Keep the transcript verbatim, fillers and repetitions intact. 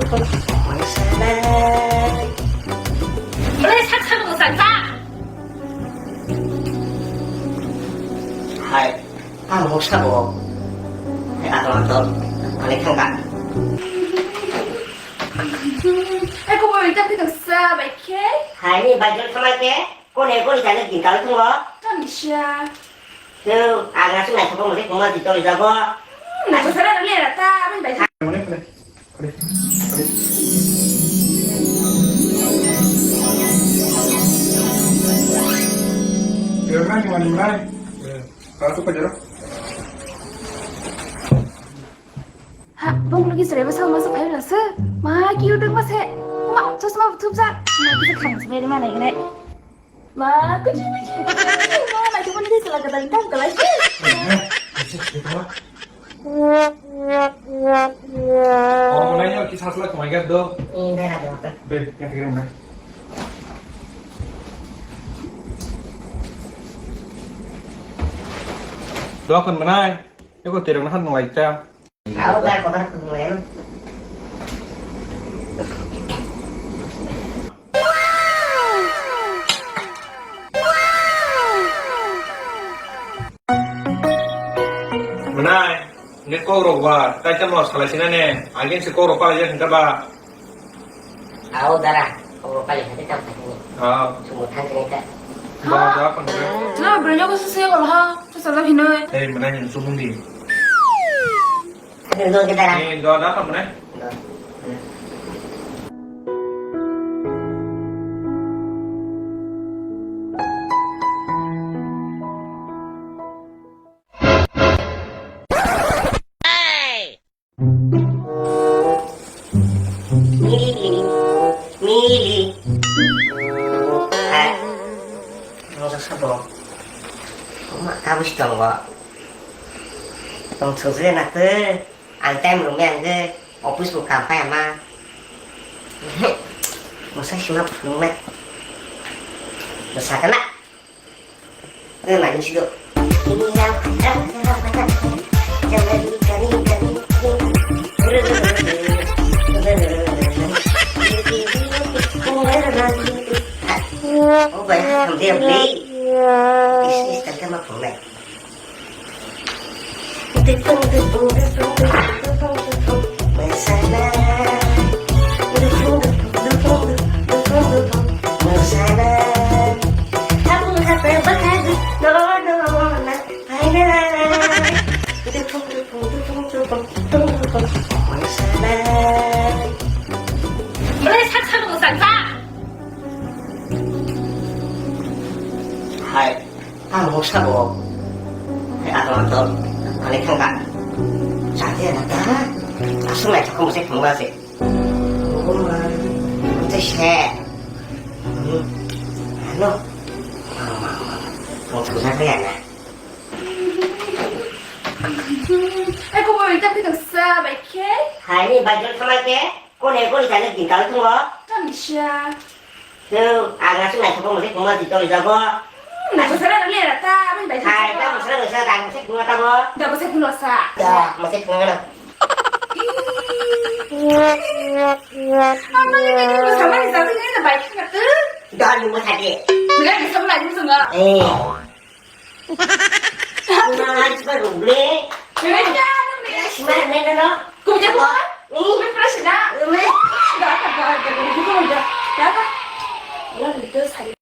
Ore sak sak bo sak sak. Hai, ang moksa bo. Hai, atol atol. Ani khangka. Ai, kubo ita kita sa bai khe. Hai, ni bai jol khamai khe. Kone kone jane din kal thungo. Tani sia. Teu, aga sung nai thokong mode kuma di toli jago. Hmm, nai sara le ra ta, bai bai. Ha, bong lagi serai masa masa kayu nasa. Ma, kiu dong masa. Ma, chosma buthup sa. Ma, kita khang serai mana ini? Ma, kuchi kuchi. Ma, na cuma ni sila kata intang kala. Oh, mulai yuk kisah sila kemai gado. Ini ada apa? Be, yang kira mana? Doakan mana? Yuk tirang nahan mulai ta. Au, dar kotor kung lem. Mwnai, nge kok rok ba, tai tamo salai sina ne, agin se kok rok palai jak hingka ba. Au, dara, kok rok palai hingka tam sakini. Ah. Sumo thang kini ta. Ba, da, pang kini. Na, bro, nyogo sese ko ha, tu salah hinoi. Hey, mwnai, sumung di. Dua kita lah. Ni dua dah apa mana? Dua. Mili, mili. Eh, nggak usah dong. Mak kabus dong kok. Tong sujui nak tuh. Ang time rwngmaya hwnkhe office bo kam pai ama. Mwsa sima phunuknai. Mwsa kana. Nang nai sido. Oh, bai, hamdi, hamdi. Is, is, tante ma phunuknai. Hai. Ang moksa bo. Hai, atol atol. Ani khangka. Chate na ta. Asung nai thokong se khangba se. Oh, ma. Te se. Hmm. Ano. Ma, ma, ma. Mo thuja kaya na. Ai, ko mo ita kita sa bai khe. Hai, ni bai jol khamai khe. Kone kone jane din kal thungo. Tani sia. Teu, ang aswk naithok mose khungma di toli jago. Hmm, naithok sara rok le ra ta, aboni bai. Hai, ta mose rok sa, ta mose khungma ta bo. Da mose khungma sa. Da mose khungma na. Ang bali ni ni sama ni sa ni na bai khna tu. Da ni mo thade. Mila ni sama ni sunga. Eh. Nang aji ba ruble. Mila ni na. Sima ne no. Kuja ko. Ni. Mila sida. Mila. Da ka da ka da ka. Da ka. Mila ni tu sa.